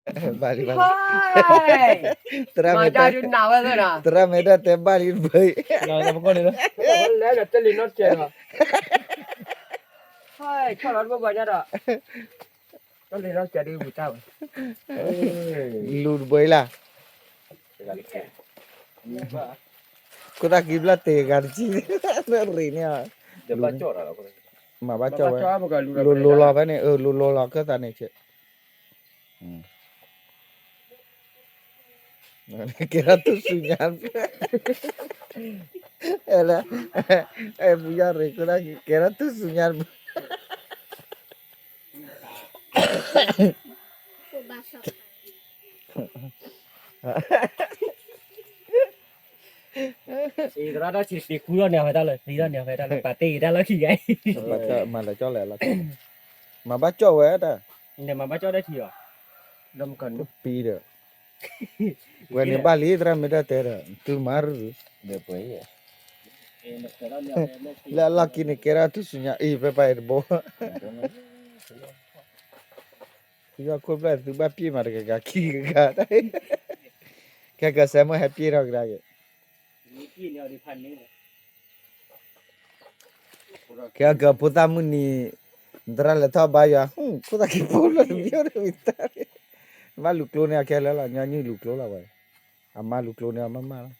ဘၣ်လံဘၣ်လံ, သရၣ်မဲာ်တၢ်, သရၣ်မဲာ်တၢ်တဲဘၣ်လံတဘၢအံၤ, လဲၤလီၤတလ့ၤနီတစဲးဒီး, ဆီၣ်လီၤတဘၣ်ဘၣ်ညါဒီး, တလ့ၤနီတစဲးဒ်ဝံၤတၢ်ဝဲ, လူၤတဘၢအံၤလၢ် ခိၣ်သၣ်ကံဘျၣ်တ့ၢ်ဂၤတကံ, ရ့ၣ်န့ၣ်, မၤဘၣ်ကၠီၣ်ဝဲ, လိၤလိၤလီၤဖဲန့ၣ်, အၢ လိၤလိၤလီၤခၢၣ်သးန့ၣ်, ကဲထီၣ်ထူၣ်စုညါ, အဲလၢ, အဲ ပူၤယီၢ်ရ့ၣ်ခိၣ်သၣ်ကံ ကဲထီၣ်ထူၣ်စုညါတဘၣ် သရၣ်တၢ်ဆံးတ့ၢ်ခူထီၣ်န့ၣ်ဖဲတၢ်လၢ သံထီၣ်န့ၣ်ဖဲတၢ်လၢ ပာ်တ့ၢ်တၢ်လီၢ်ခံဂၤအံၤ, မၤလၢကၠီၣ်လဲၣ်လီၤ, မၤဘၣ်ကၠီၣ်ဝဲတၢ်, မၤဘၣ်ကၠီၣ်တၢ်ထံၣ်အီၤ, ပံဒီး, ဝဲန့ၣ်ဘၣ်လံ သရၣ်မ့ၢ်တၢ်တဲဒီး တုၤမၤရူၤရူၤ, လၢအလီၢ်ခံန့ၣ် ကဲထီၣ်ထူၣ်စုညါအံၤ ဖဲပာ်အံၤတဘိ ဖုယီၢ်ခိၣ်ဖျၢၣ်သုဘၣ်ပျ့ၤမးတဂၤဂၤခံဂၤဂၤ, ကဲကစဲးမ့ၢ်ဟဲပျ့ၤထီၣ်ကဒါက့ၤ, ကဲကဖိသၣ်မုၢ်နံၤ, သရၣ်လဲၤထီၣ်ဘါယွၤ, ခိၣ်သၣ်ခံဖိလၢတမံၤအိၣ်တမံၤတၢ်, ဘၣ်လူၤကျိန့ၢ်အခဲလၢာ်လီၤ, ညီနုၢ်လူၤကျိလီၤဝဲ, အမါလူၤကျိန့ၢ်အီၤမးမးလီၤ.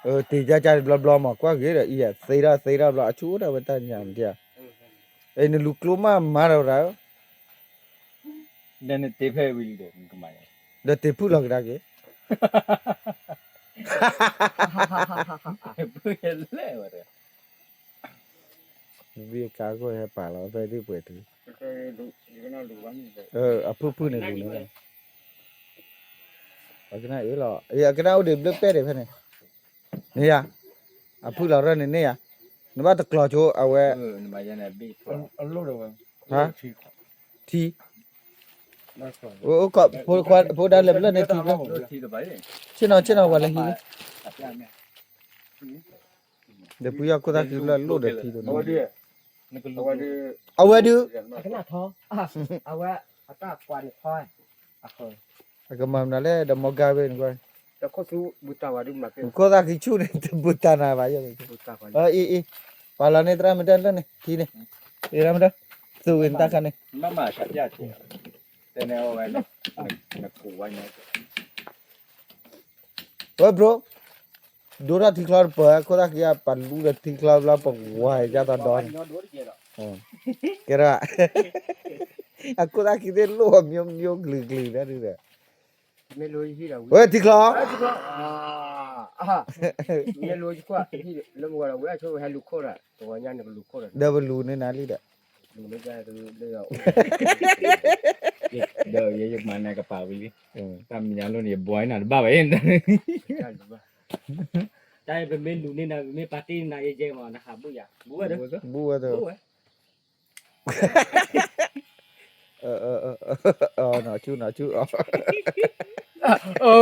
တ့ၢ်ကၢ်ကၢ်တဘျီဘျီမး ကွၢ်ဂ့ၤဒီးအံၤ သ့ထီၣ်သ့ထီၣ်ဘျီ အဆူၣ်အိၣ်ဒၣ်ဝဲတၢ်ညါဒ်, အံၤနလူၤကျိမးမၤဒီးဝဲဒၣ်, ဒီးတ့ၢ်ဖုၣ်လီၤကဒါက့ၤ, တ့ၢ်ဖုၣ်လီၤကဒါက့ၤ, ဝံကါခိၣ်ဟဲပာ်လီၤဖဲဒ်ပှဲၤတုၤ, အဖုၣ်ဖုၣ်န့ၣ်လူၤန့ၣ်, အကနၣ်အ့ၣ်လီၤ, အကနၣ်အိၣ်ဒံးဘျၢပဲၢ်ဒံးဖဲန့ၣ်, န့ၣ်ယၤ, အဖုၣ်လီၤရၢၢ်န့ၣ်န့ၣ်ယၤ, နဘၣ်တကျီၤဆိအဝဲ, ထံ, ဖိခွါဖိဒါလဲၤဘျၢၣ်န့ၣ်ထံ, ဆ့ၣ်နီၤဆ့ၣ်နီၤပှၤလဲၤဟံးလံ, ဒီးဖုယီၢ်ခိၣ်သၣ်ခံဖျၢၣ်လိၣ်ဒီးထံဒီး, အဝဲဒုး, အဝဲ, အကမၤမနုၤလဲၣ် ဒီးမီၢ်ဂၤဝဲန့ၣ်ကွၢ်, ခိၣ်သၣ်ခံဆူၣ်န့ၣ် တဘူးတၢ်နၤဘၣ်, အ့ၣ်အ့ၣ်, ပာ်လီၤန့ၢ်သရၣ်မ့ၢ်တၢ်လၢန့ၣ် ထံန့ၣ်, သရၣ်မ့ၢ်တၢ်, သူဝဲန့ၣ်တၢ်ခါန့ၣ်, ဝဲဘျိ ဒိထီၣ်ထံချီတပၢၢ် ခိၣ်သၣ်ခံဂၤ ပာ်လူဒီးထံချီဘျီ ပဝါယါသီဒီန့ၣ်, ကဲထီၣ်, အခိၣ်သၣ်ခံသ့ၣ်လိၣ်အီၤ မျိုးမျိုးကလုာ်ကလုာ်ဒၣ်ဒုးဒီး, ဝဲထံချီ, ဒီးပလူၤန့ၢ်နၤလံဒီး, ဒီးယမၤနၤကပာ်ဝံၤလံ, တၢ်မ့ၢ်ညါလိၣ်န့ၣ် ယဘှီနၤတဘၣ်ဘၣ်, တၢ်ပမ့ၢ်လူၤန့ၢ်နၤ ပမ့ၢ်ပာ်တ့ၢ်နၤယဲယဲမး နဟးဘူၣ်ယၤ, ဘူၣ်ဝဲ, ဘူၣ်ဝဲ, နီၢ်ဆူၣ်နီၢ်ဆူၣ်အီၤ,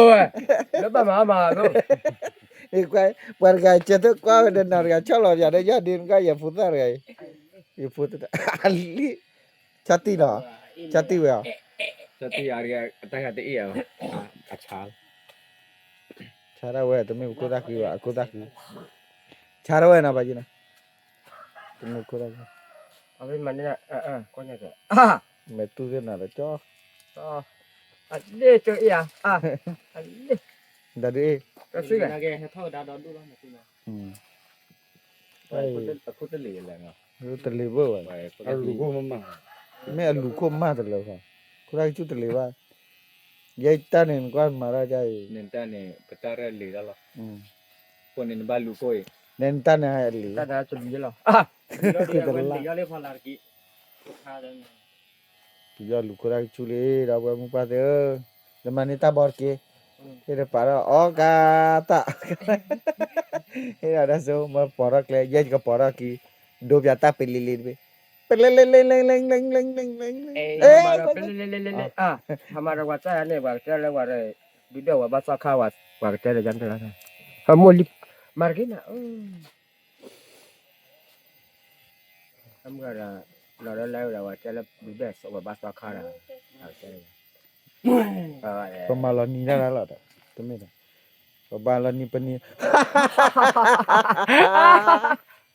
လၢဘၣ်မၤမၤ, ပှၤတဂၤကဲသိးကွၢ်ဝဲဒီးနီၢ်တဂၤဆီၣ်လီၤယၤဒီး ယၤဒ့နကွၢ်ယဖိသၣ်တဂၤအံၤ, ယဖိသၣ်, အလံ, ဆီၣ်တံၢ်လီၤ, ဆီၣ်တံၢ်ဝဲအီၤ, ဆီၣ်တံၢ်အတၢ်ဂၤတအ့ၣ်အီၤ, အဆါလီၤ ဆါထီၣ်ဝဲ တမ့ၢ်ပခိၣ်သၣ်ခံဘၣ် အခိၣ်သၣ်ခံ, ဆါထီၣ်ဝဲနီၤ ပှၤက့ၤနီၤ, တမ့ၢ်ခိၣ်သၣ်ခံ, မဲာ်တူၢ်သ့ၣ်နၤဒီးကၠီ, အဒ့ၣ်တအ့ၣ်ဧါ, ဒ်အ့ၣ်, တလ့ၤဘၣ်ဝဲ, မ့ၢ်အလူၤခိၣ်မးတလၢၤဘၣ်, ခိၣ်သၣ်ကဆူၣ်တလ့ၤဘၣ်, ယဲတၢ်န့ၣ်နကွၢ်မၤထီၣ်ဒ်အံၤ, နတၢ်န့ၣ် ပတၢ်ရဲၣ်လံၤတၢ်လီၤ, ဃိန့ၣ်နဘၣ်လူၤခိၣ်အံၤ, နတၢ်န့ၣ်အလံၤ, ပယီၤလူၤခိၣ်တၢ်ကဆူၣ်လံ ဒီပုၢ်ဝဲၢ်မုၢ်ပှၢ်သ့ၣ်ဧၢ, လၢမၤန့ၢ်တၢ်ဘီတက့ၢ်, ဟ့ၣ်ဒီးပာ်ထီၣ်အီကါတၢ်, ဟ့ၣ်ဒီးဒၣ်စိ မၢပီၤထီၣ်ကျဲ ယဲယကပီၤထီၣ်က့ၤ, ဒိပၠးတၢ်ပလ့ၤလ့ၤတဘ့ၣ်, ပလ့ၤလ့ၤလ့ၤလ့ၤလ့ၤလ့ၤလ့ၤလ့ၤလ့ၤ, ဟးမၤဒီးပလ့ၤလ့ၤလ့ၤလ့ၤလ့ၤ, ဟးမၤဒီးပှၤတၢ်ယၤန့ၣ် ပှၤကတဲလၢပှၤဒီး, ဒုးဒီးပှၤဘၣ်သီခါ ပှၤကတဲလၢယၤတလါ, ဟးမိၢ်လံ, မၤတက့ၢ်နၤ, အမုၢ်ဂၤဒီး လီၤလၢလၢဝဲဒၣ်ဝဲကဲလၢဘုဘဲၣ်စီၤဝဲဘၣ်စီၤခါဒီး ပမၤလီၤနံၤတၢ်လီၤဒီး တမ့ၢ်ဒီး ပဘၣ်လီၤနံၤပနံၤ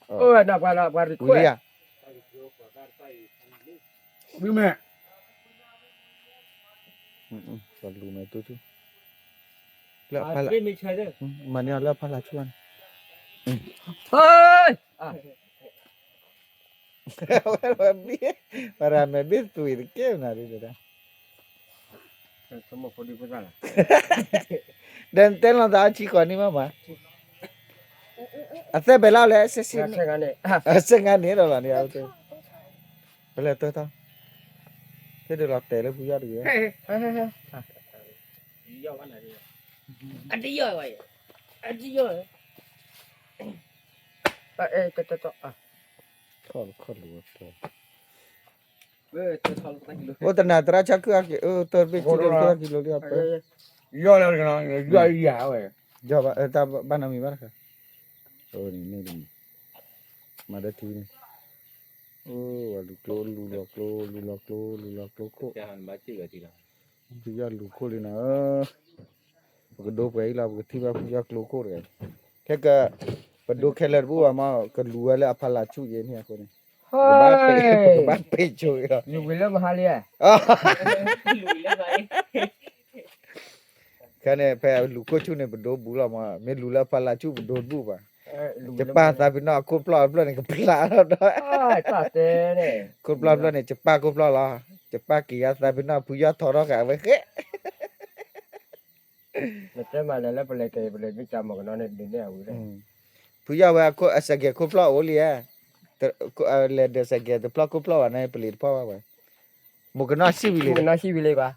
အိၣ်ဝဲဒၣ်ပှၤလီၤပှၤရံခွဲး ဝံၤလံဧါ ဝံၤမဲာ် ပှၤလူၤမဲာ်တူၢ်တူၢ် လၢအဖီလာ် မၤန့ၢ်အီၤလၢအဖီလာ်ဆူၣ်န့ၣ် ဝဲဘ့ၣ် ပရၤမဲာ်ဘ့ၣ်သွံၣ်တကဲနၤဒ်တဒၣ် ဒီးနတဲလီၤသးအဆံဃီၤန့ၣ်မးမး အသဲဘဲးလီၤလဲၣ် စဲဆံန့ၣ် စဲငါန့ၣ်ဒီးလီၤန့ၣ် ပလဲၤတၢ်ထီၣ် ဟ့ၣ်ဒုးလီၤတဲာ်လၢဖုယီၢ်တဂ့ၤ အတယီၢ်ဝဲ အတယီၢ် ခီၣ်ခီၣ်လူၤဝဲ အိၣ်တနၤသရၣ်ဆၣ်ခုၣ်အက့ၤ အိၣ်တၢ်တဘ့ၣ်ဆံဒိၣ်တၢ်ကံလိာ်လံအပၢ် ယီၢ်လၢကနီၤ ယီၢ်ယၤဝဲ ယီၢ်ဘၣ်တၢ်ဘၣ်နီတမံၤဘၣ်တခါ အိၣ်န့ၣ်မ့ၢ်တမံၤ မၤဒီးထံန့ၣ် အိၣ်ဝဲလူၤကျိ လူၤလီၤကျိ လူၤလီၤကျိ လူၤလီၤကျိခိၣ် ဖုယီၢ်လူၤခိၣ်လံနီၤ ပကဒိပှဲၤအံၤလီၤ ပကထံၣ်ဘၣ်ဖုယီၢ်ကျိခိၣ်တဂၤ ခဲက ပဒိခဲလၢာ်တဘူၣ်ဘၣ်မး ကလူၤဝဲလၢအဖီလာ်ဆူၣ်ယဲၢ်န့ၣ်အဃိန့ၣ် ပကဘၣ်ပ့ၤဆိလီၤ လူၤဝံၤလၢမဟါလံ ခဲန့ၣ် ဖဲလူၤခိၣ်ဆူၣ်န့ၣ် ပဒိဘူးလီၤမး မ့ၢ်လူၤလၢအဖီလာ်ဆူၣ် ပဒိတဘူၣ်ဘၣ် ယပၢ်သးပ့ၤနီၣ်အခိၣ်ဖျီၣ်အဖျၢၣ်န့ၣ် ကဖျါထီၣ်ဒီး ခိၣ်ဖျီၣ်ဖျၢၣ်န့ၣ် ယပၢ်ခိၣ်ဖျီၣ်လီၤ ယပၢ်က့ၤယါသးပ့ၤနီၣ်ဖုယီၢ်ထီထီၣ်ဃာ်ဝဲဃဲ နတဲမၤလဲၤလၢပလဲၤကဲၤ ပလဲၤမ့ၢ်ကမီၤကနီၤန့ၣ် ဒုးနဲၣ်အဝံၤ ဖုယီၢ်ဝဲအစဲးကဲးခိၣ်ဖျီၣ်အိၣ်လံဧါ လဲၤဒီးစဲးကဲးတဖျီၣ်ခိၣ်ဖျီၣ်ဘၣ်န့ၣ် ပလံၤတဖီၣ်ဘၣ်ဝဲ မုၣ်ကနီၣ်ဆံၣ်ဝံၤလံ မုၣ်ကနီၣ်ဆံၣ်ဝံၤလံဘၣ်